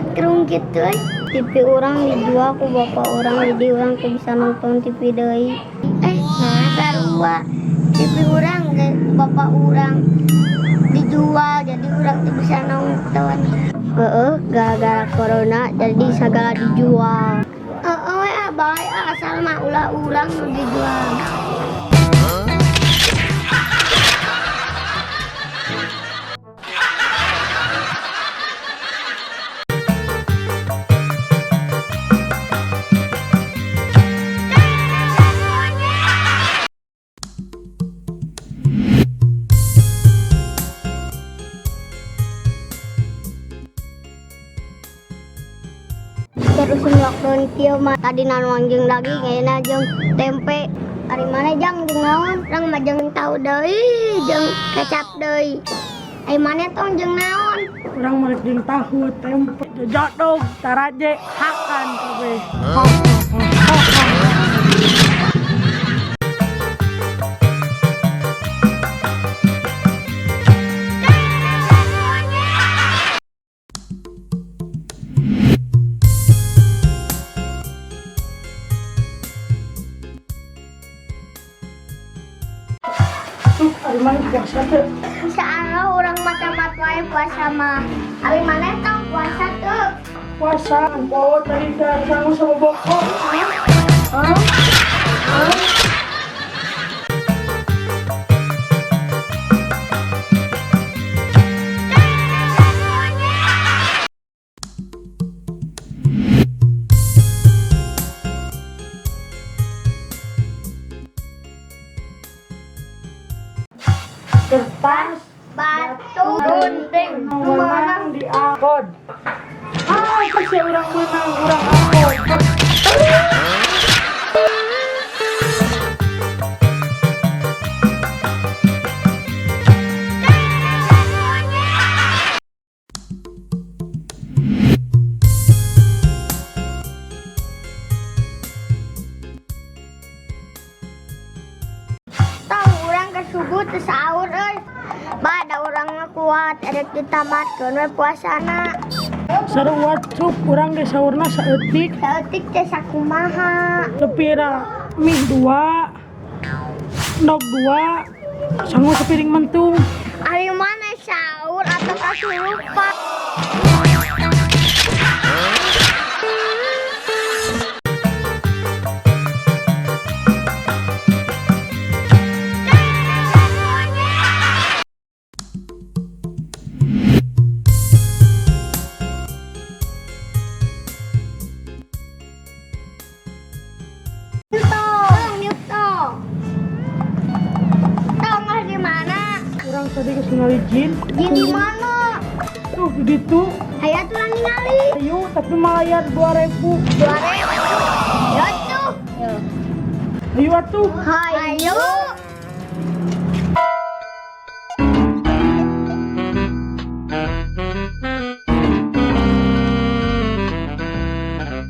Beungeut kerung kitu euy. TV urang dijual ku bapak urang, jadi urang teu bisa nonton TV deui. Nah sarua. TV urang ge bapak urang dijual, jadi urang teu bisa nonton. Heeh, gara-gara corona jadi segala dijual. Heeh we ah, bae ah, asal mah ulah urang nu dijual. Terusin lockdown kieu mah tadi nanuang jeung daging, ayeuna jeung tempe. Ari maneh, Jang, jeung naon? Urang mah jeung tahu deui, jeung kecap deui. Ari maneh, Tong, jeung naon? Urang mah jeung tahu, tempe, jodog, taraje, hakan kabeh. Tuh, ari maneh puasa teu? Insya Allah urang mah tamat wae puasa mah. Ari maneh, Tong, puasa teu? Puasa, bawa tadi dari sangu sama boko. Oh? Oh? Kertas, batu, gunting. Nu menang di akod. Ah, pasti urang menang, urang akod. Tong, urang ke subuh teu sahur euy. Ba, da urang mah kuat, erek ditamatkeun we puasana. Sarua, Cup, urang ge sahurna saeutik. Saeutik teh sakumaha? Tepira mie dua, endog dua, sangu sepiring mentung. Ari maneh sahur atau kasurupan? Tong, yuk tong. Tong, ah, di mana? Urang tadi geus ningali jin. Jin di mana? Tuh, di ditu. Hayu atuh urang ningali. Ayo, tapi mayar 2000. 2000. Ya tuh. Ayo atuh. Hayu.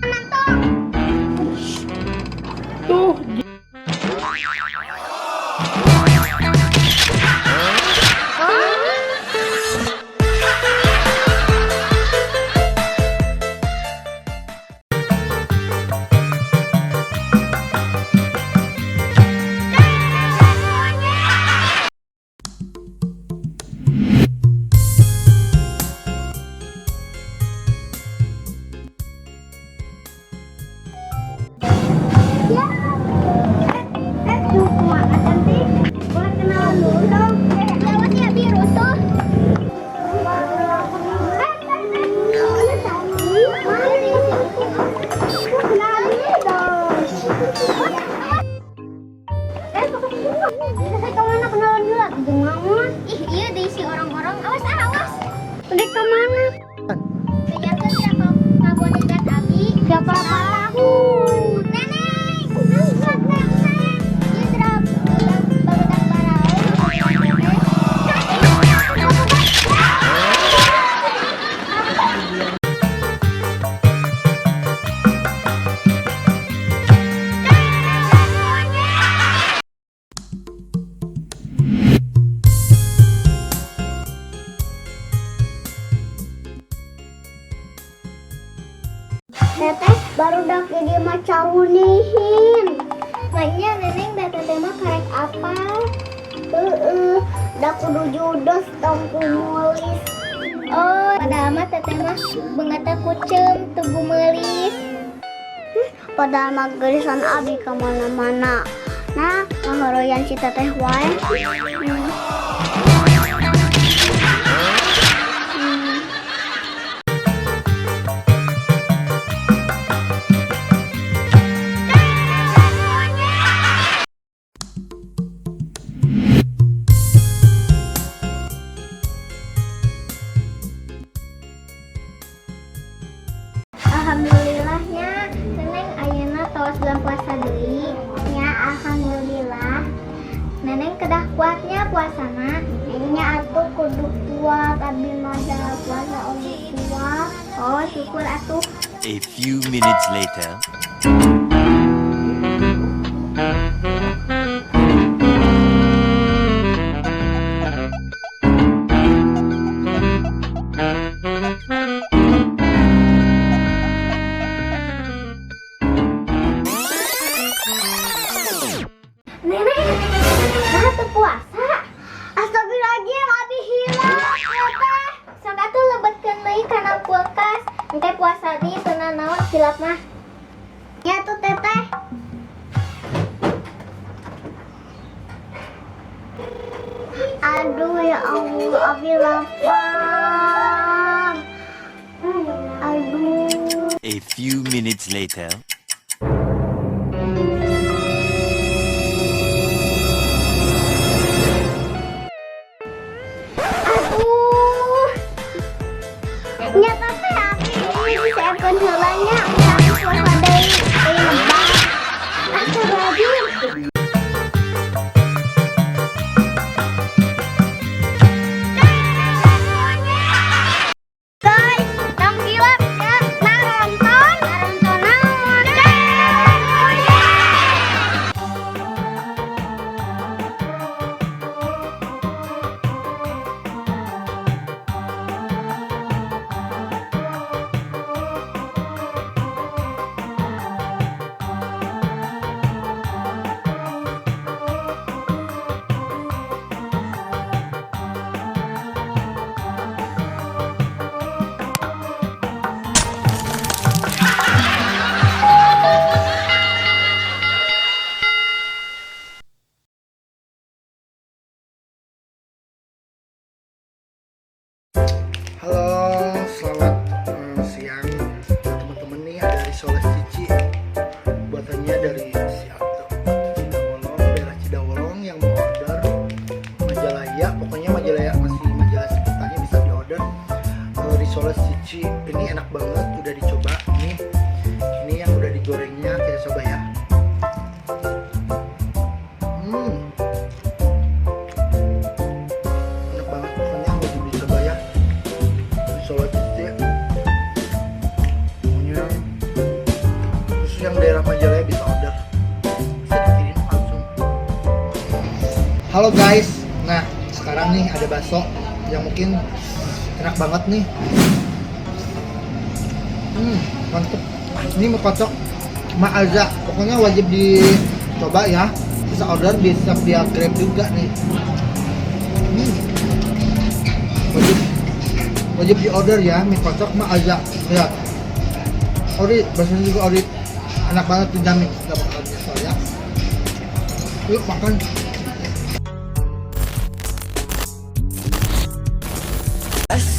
Mana, Tong? Tuh. Barudak di dieu mah carunihin. Maknya Neneng da teteh mah karek apa? Heeh, da kudu judes tong kumulis. Oh, padahal mah teteh mah beungeutna kucem teu gumeulis. Padahal mah geulisan abi ka mana-mana. Nah, ngahoroyan si teteh wae. Alhamdulillahnya Neneng ayeuna tos bulan puasa deui. Nya, alhamdulillah. Neneng kedah kuatnya puasana. Nya atuh kudu kuat, abi mah da puasa oge kuat. Oh, syukur atuh. A few minutes later. Neneng, nah teu puasa. Astagfirullahaladzim, abi hilap teh. Sok atuh lebetkeun deui kana kulkas. Engke puasa deui teu naon hilap mah. Ya tuh teteh. Aduh ya Allah, abi lapar. Aduh. A few minutes later. Aduh. Nyata teh abi ini disiapkeun heula nya. Tapi puasa deui, deui lebah. Astagfirullahaladzim. Guys, tong hilap ya, naronton, naronton naon? Halo, selamat siang teman-teman. Nih ada risoles Cici, buatannya dari si Abdo Cidawolong, daerah Cidawolong. Yang mau order Majalaya, pokoknya Majalaya masih Majalaya sekitarnya bisa diorder. Risoles Cici ini enak banget, udah dicoba. Ini yang udah digorengnya, kita coba ya. Enak banget, pokoknya wajib dicoba ya. Risoles Cici pokoknya khusus yang daerah Majalaya bisa order, bisa dikirim langsung. Halo guys, nah sekarang nih ada bakso yang mungkin enak banget nih. Mantep. Ini mie kocok Ma'aza, pokoknya wajib dicoba ya. Bisa order, bisa via Grab juga nih. Wajib wajib di order ya, mie kocok Ma'aza. Lihat, ori, baksonya juga ori, enak banget, dijamin gak bakal nyesel ya. Yuk makan.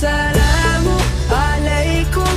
السلام عليكم.